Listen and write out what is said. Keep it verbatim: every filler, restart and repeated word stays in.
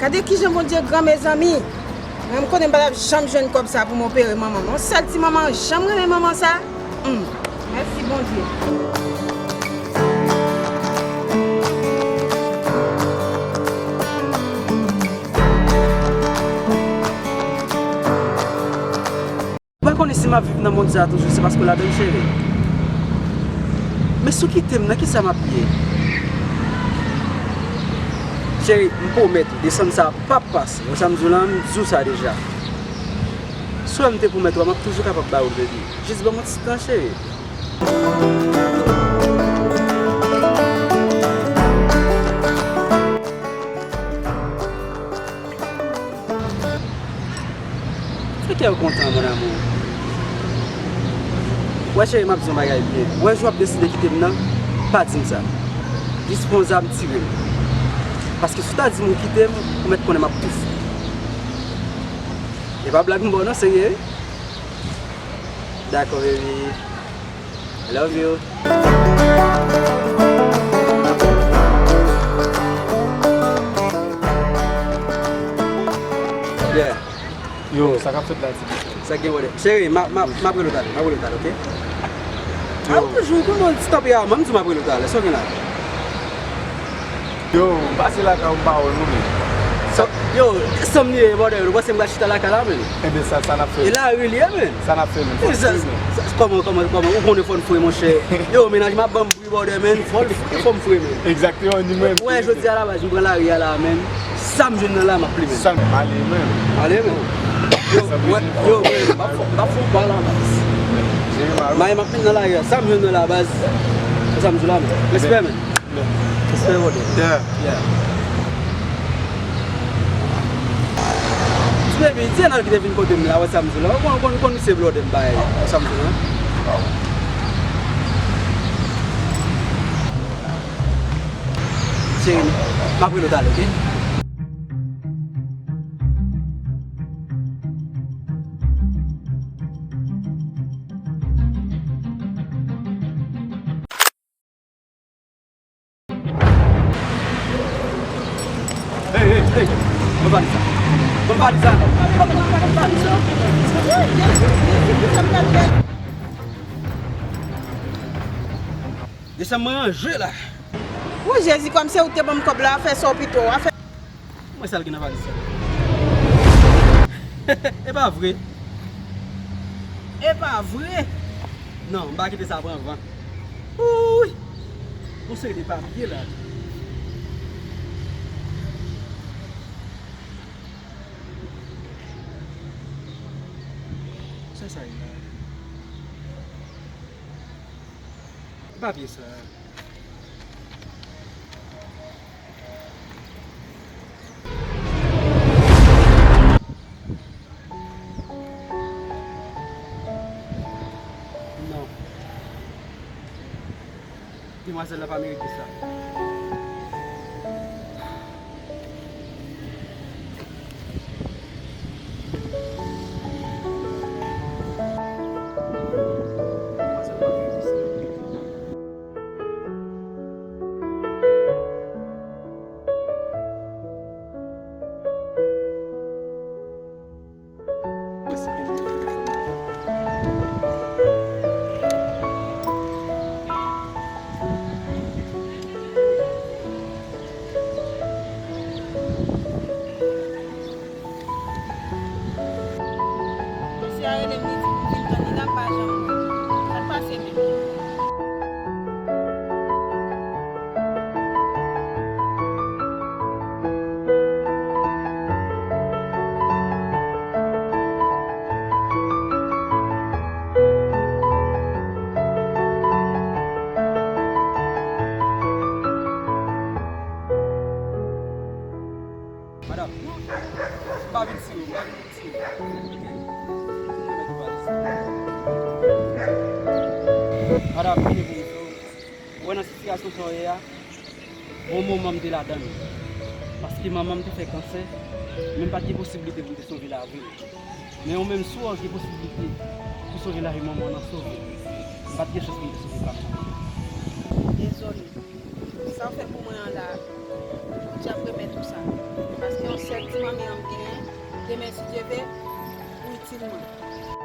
Gade kijan Bondye gran, mezanmi. Mwen, m konnen m pa t ap janm jwenn kòb sa pou m opere manman m. Yon sèl ti manman, janm renmen manman sa. Hmm. Mèsi, Bondye. Ou pa konnen si m ap viv nan mond sa a toujou, se paske w ladan l, cheri. Men si w kite m, nan kisa m ap ye? Cheri, m pwomèt ou, desanm sa a p ap pase. Wè sa m di w la, m di w sa deja. Si w wè m te pwomèt ou a, m ap toujou kapab ba ou l, baby. Jis ban m yon ti tan, cheri. Fè kè w kontan, mon amour. Wè, cheri, m ap di yon bagay byen. Wè, jou w ap deside kite m nan, pa di m sa. Jis pran zam, tire m. Paske si w ta di m ou kite m, ou mèt konnen m ap toufe. E pa blag m ba w non, serye wi. Dakò, baby. I love you. Yeah. Yo, sa k ap fèt la, ti mesye? Sa gen, brother? Cheri, m a, m a, m ap rele w talè, m ap rele w talè, oke? Yo. A, toujou, kòman ti tanperaman, m di w m ap rele w talè, sa w gen la? Yo, m pase lakay ou, m pa wè nou menm. Sa, yo, sa m ye, brother, ou panse m pral chita lakay la, menm? Enben, sa, sa n ap fè? E lari li ye, menm. Sa n ap fè, menm? Fò n fè, menm. Kòman, kòman, kòman? Ou konnen fò n fè, monchè. Yo, mennaj m ap ban m bri, brother, menm. Fò l fre, fò m fre, menm. Egzakteman, ni mwen. Wè, jodi a la baz, m pran lari a la, menm. Sa m jwenn nan la, m ap plimen. Sa m ale, menm. Ale, menm. Yo, wè, yo, menm, m ap fè, m ap fè yon pa la, baz. Mayi m ap met nan lari a. Sa m jwenn nan la, baz. Se sa m di w la, menm. Respè, menm. Respè, brother. Yeah. Yeah. Ti baby, di Enal ki te vin kote m la, wè sa m di w la. Ou konn, konn, konn misye blòdè m bay, wè sa m di w la. Cheri, m ap rele w talè, oke? Hey, hey, hey! Ban m valiz sa. Ban m valiz sa. Desanm mwen ranje la. Wouy, Jezi, kòm se ou ki te ban m kòb la, fè sa w pito. Mwen sa l gen nan valiz sa. E pa vre. E pa vre. Non, m pa kite sa pran van. Wouy! Yon seri de papye la. Sa sa ye la? Papye sa. Non. Demwazèl la pa merite sa. Mesye a rele m, li di pou m vin tann li la, m pa janm wè l. Sa k pase menm? Madanm, m pa vin sou ou, m pa vin sou ou. Madanm, vini pou m di w. Ou wè nan sitiyasyon sa w ye a, bon moman m te ladan l. Paske manman m te fè kansè, men m pa t gen posiblite pou m te sove lavi l. Men ou menm, si w gen posiblite pou sove lavi manman w, sove. M pa t gen chans pou m te sove pa m. Dezole. Sa w fè pou mwen an la, Bondye ap remèt ou sa. Paske yon sèl Men si Dye vle, ou itil mwen.